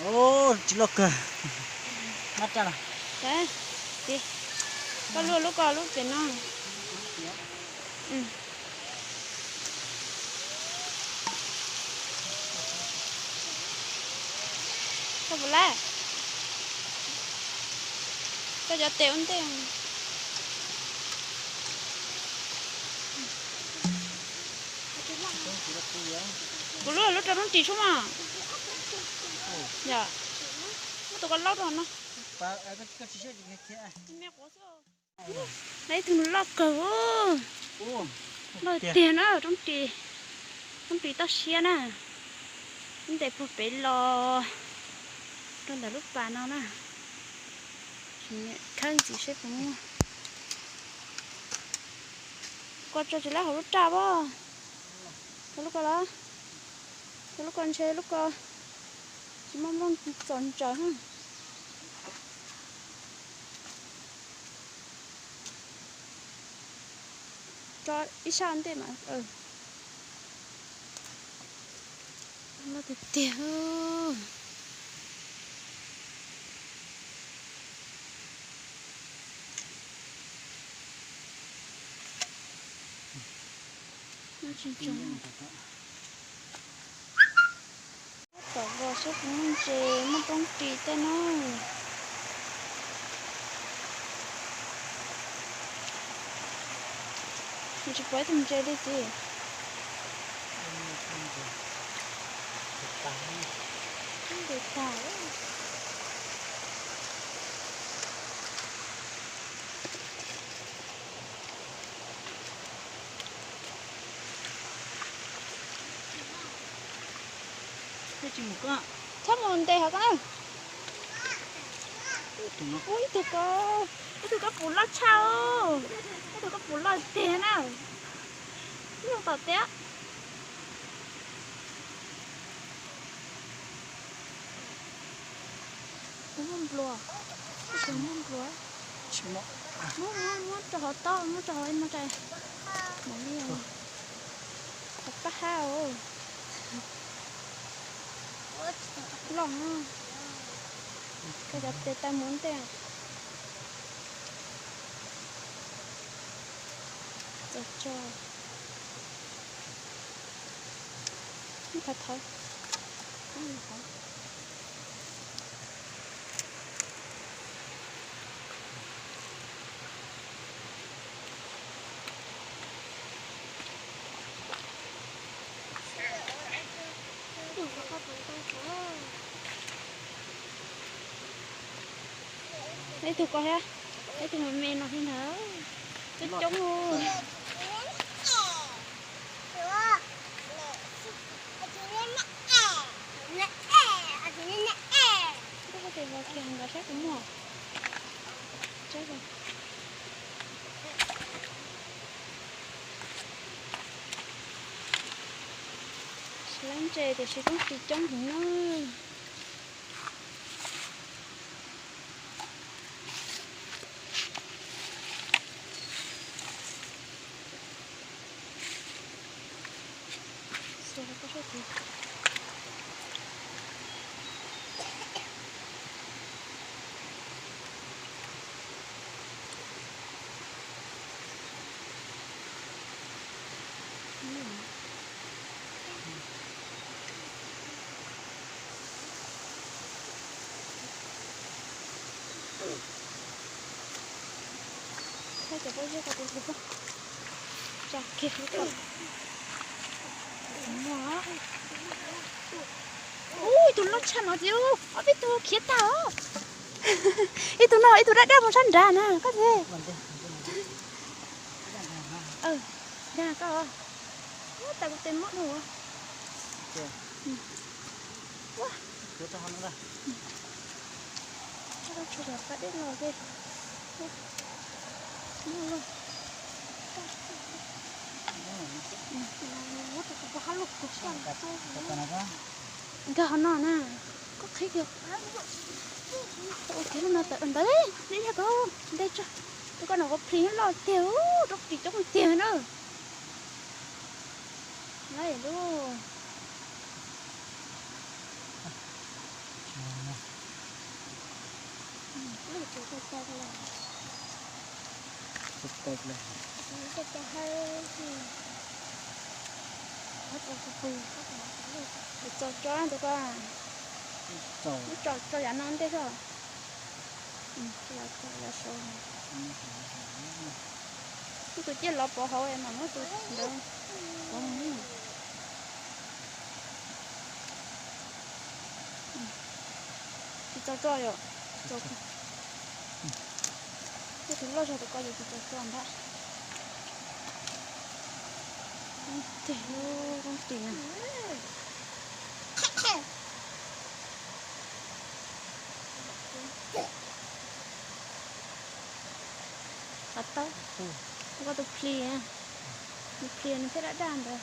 Tsis loj kawg. Koj luaj lub ko lub pem no. Koj puas laj? Koj cov tes ua ntej. Kuv lub lub rau roob ris sub mas. Yog, muab tus ko laub rau no. Lawv ib tug loj kawg. Loj tiag na, roob ris, roob ris toj siab na. Ib ntes puag pem los rau ntawm lub pas no na. Khawb ntxiv seb puas muaj. Koj tso tsis lab hauv lub raj pob. Tso lub ko los. Tso lub ko ntshe lub ko tsis muaj nplooj txom ntsaws na. Tso ib sab ntej mas. Loj tiag tiag. Tom vos saib puas muaj ntses, muaj roob ris tej no. Nws tsis pom ib tug ntses li tiag. Ntses tag. Txhob mus ntes hov koj na. Ub, ib tug ko, ib tug ko puv loj tshaj. Ib tug ko puv loj tiag na. Ib tug tom tiab. Muaj nplua, muaj nplua. Muab, muab rau hauv toj, muab rau hauv ib muab rais. Mus li, hauv pab hab os. Loj, koj cov tes tawg mus ntej. Txaus tso. Thawv thawv. Ib tug ko thiab, ib tug me me no thiab ntag. Coob coob. Tes los kiag nkawd saib puas muaj. Tsis lab ntses tiam sis roob ris coob heev na. Saib cov pob zeb ko tus hlub, tsa kiag lub ko. Ub, ib tug loj tshaj no ces ob peb tug khiav tag os. Ib tug no, ib tug daj daj mus sab nrad na koj tes. Dag koj, tas kuv tes mob dhau. Tshua pab dej los ces. Nkag hov no na. Koj qhib kiag. Ua kiag lub no tawm ntawd, ib yam ko ntej tso. Tus ko no kuv plhis loj tiag, roob ris coob tiag na. Lawm lub. Txaus tso tus ko. Tso tso yav no ntej xwb. Tus ciaj lov pov hauv mam muab tus ntawd pov mus. Tsis txaus tso yom. Tej tus loj zog tus ko ces tsis txaus tso ntag. Tig lub koob ris na. Qhov taub, koj tus plis, tus plis nws thiaj daj daj ntawd.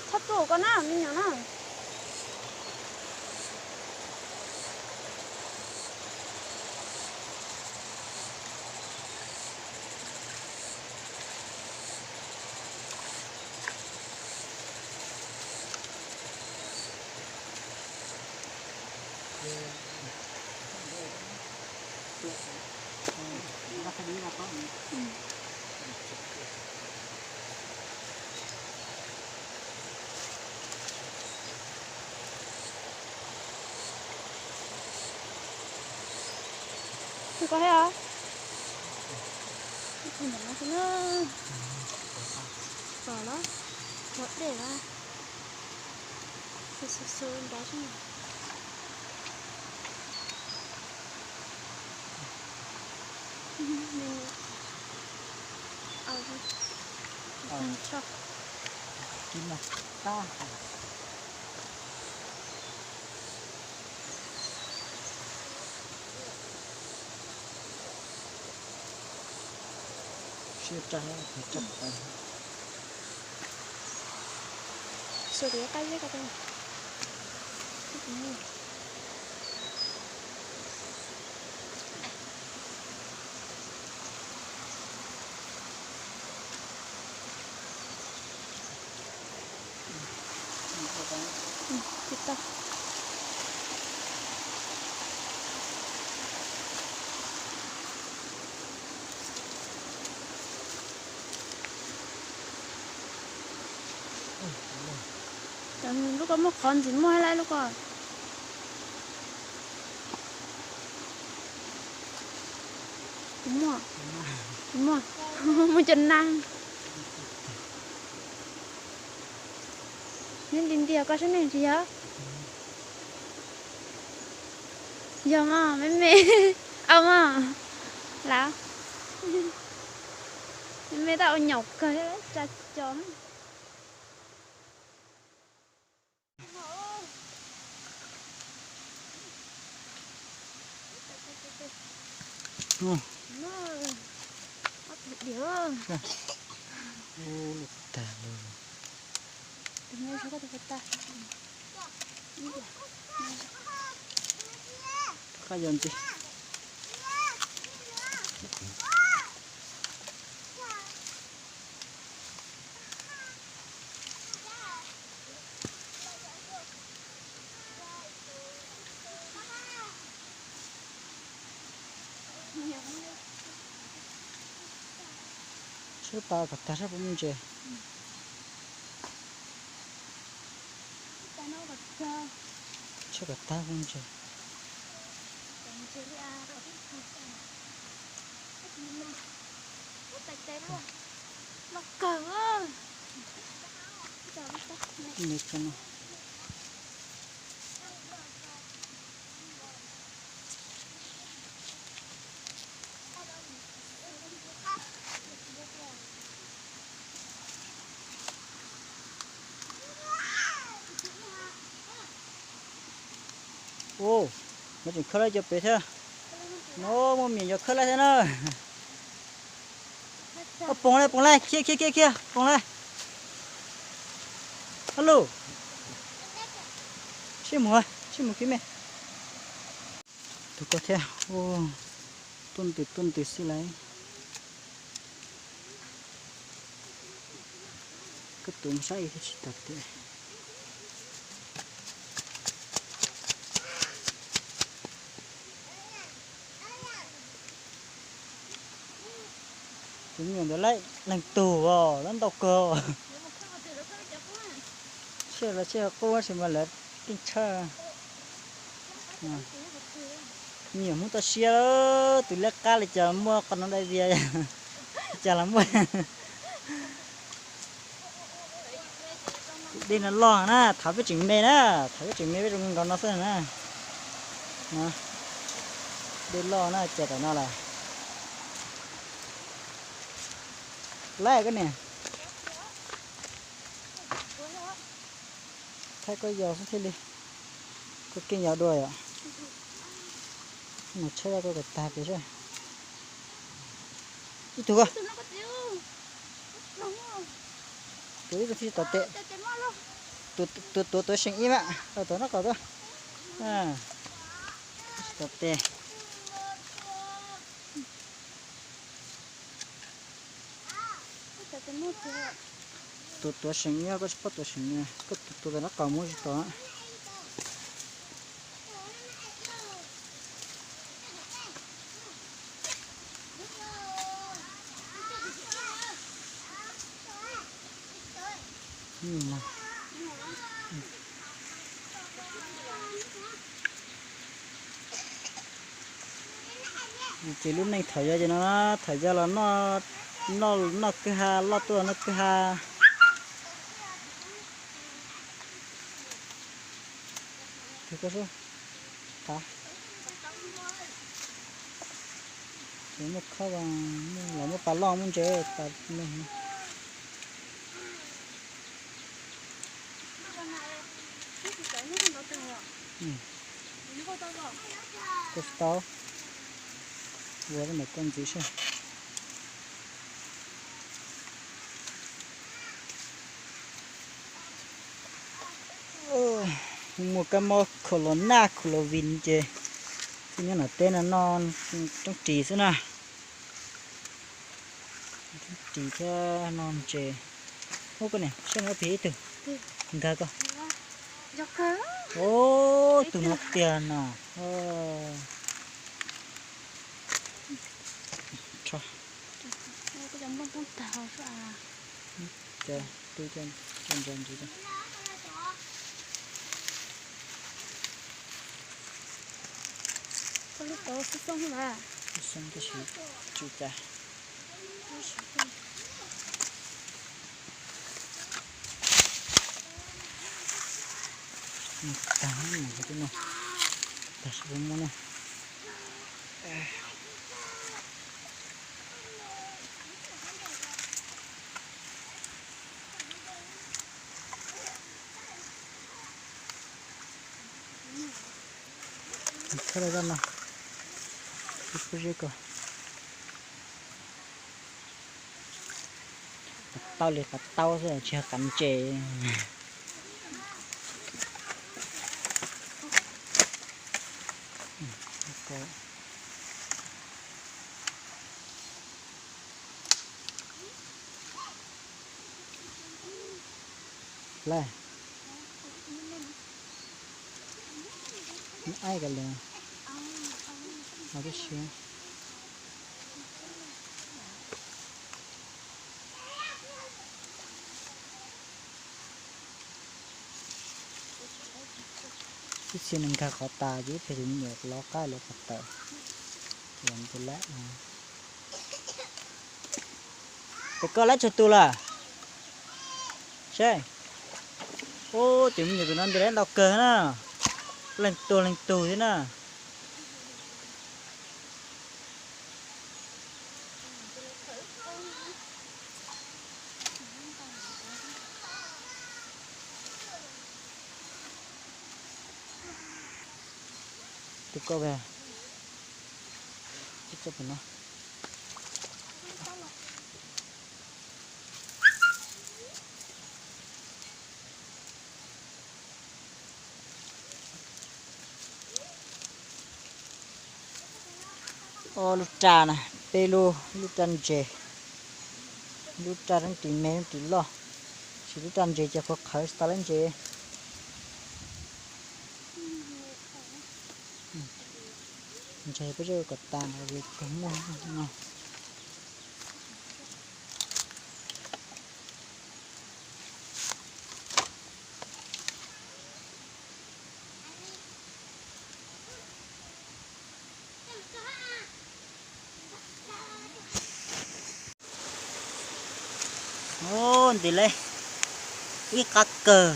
Txhob tuaj koj na me nyuam na. Tus ko thiab os. Tus ntawm no xwb na. Pom los, pom dej los. Xu xu xu nrad xwb. Siab tsa, siab tsa. Xua li qab zeb ko. Lub ko muaj qhov ntxim muaj lawm lub ko. Muaj, muaj, muaj cov nas. Neb nti nti koj sab neeg tsis yog? Yog mas, me me. Au mas. Lav. Me me tab ua nyaum kawg tsa co. Koj yog ntxiv. Sab pas kom tag sab puas muaj ntses? Sab kom tag puas muaj ntses? Loj kawg. Ua, no tseem khawb laij cov pem thiab. No muaj me nyuam khawb laij thiab na. Poos laij, poos laij, khiav khiav khiav khiav, poos laij. Alo, sib mus, sib mus kiv me. Tus ko thiab, tuaj ntws tuaj ntws xwb lauj. Koj tus mus saib ib tsis tau tiag. Tus me nyuam ntawd laij leeg tug os, lawv ntau kawg. Tsiaj los tsiaj qub tab sis mas lawv keej tshaj. Me nyuam Hmoob toj siab, tus liab qab li cas muaj qhov no dai vias, cas los muaj. Dej no loj na, thaum peb tseem me na, thaum peb tseem me peb zoo nkaus no xwb na. Dej loj na, cas tam no lawm. Laij koj niam, thaij koj yos xwb thiaj li. Koj keej yos dua yom. Mus tshawb koj kom tag pem seb. Ib tug ko. Tus ib tug thiaj tom tes. Tus tuav tuav seem ib mas, tom nraub qaum tuaj. Tom tes. Tus tuav seem ib, koj tsis paub tuav seem ib, koj tus tuav tom nraub qaum muab tsis tau. Ces lub neej thaum yau ces no, thaum yau los noj, noj, noj kwj ha, loj tuaj noj kwj ha. Tus ko sub, qab, ces muaj khob, los muaj pas loj muaj ntses pas me. Koj tsis tau, ua ntawm koj ntxiv seb. Muaj kab mob khaus los naj khaus los vin ces txij nyob nram teb no noj roob ris xwb na. Roob ris thiab noj ntses. Ub, koj niam, saib no phem ib tug nkag koj. Ub, tus no tiag no. Xoob tab sis tsw cas. Tag, tag sib muab na. Txhob rau zoj no, ib pob zeb ko. Qas taub li qas taub xwb tsis yog qas ntses. Lawm, aib ka le, los tib si. Ib txhia nws nkag qhov tas ces ib txhia tus me nyuam lov qab lawv qhov tawm, ces ntu lab. Ces koj laib tsawg tus lawm? Seb. Ub, ces me nyuam tus no nti lab ntau kawg na. Leej tug leej tug thiab na. Koj, no. Ob lub raj na, peb lub, lub raj ntses, lub raj leej twg me leej twg loj, tsis lub raj ntses ces qhuav qhawv tsis tau lub ntses. Ntses peb zaj kom tas no, muaj no. Ub, nti le, ib qab kawg.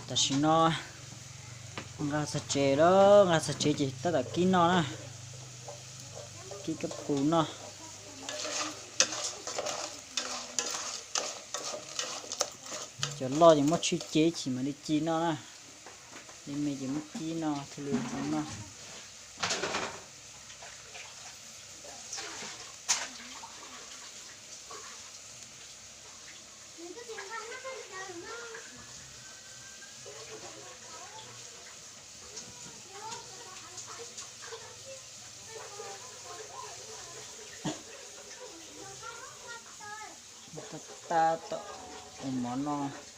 Tam sim no nqa txog tsev lawm, nqa txog tsev ces tab tom kib noj na, kib kab pus noj. Cov loj ces muab tshwj ce ib chim mam li ci noj na, li me ces muab kib noj thiaj li zoo noj. Tab tom ua mov noj.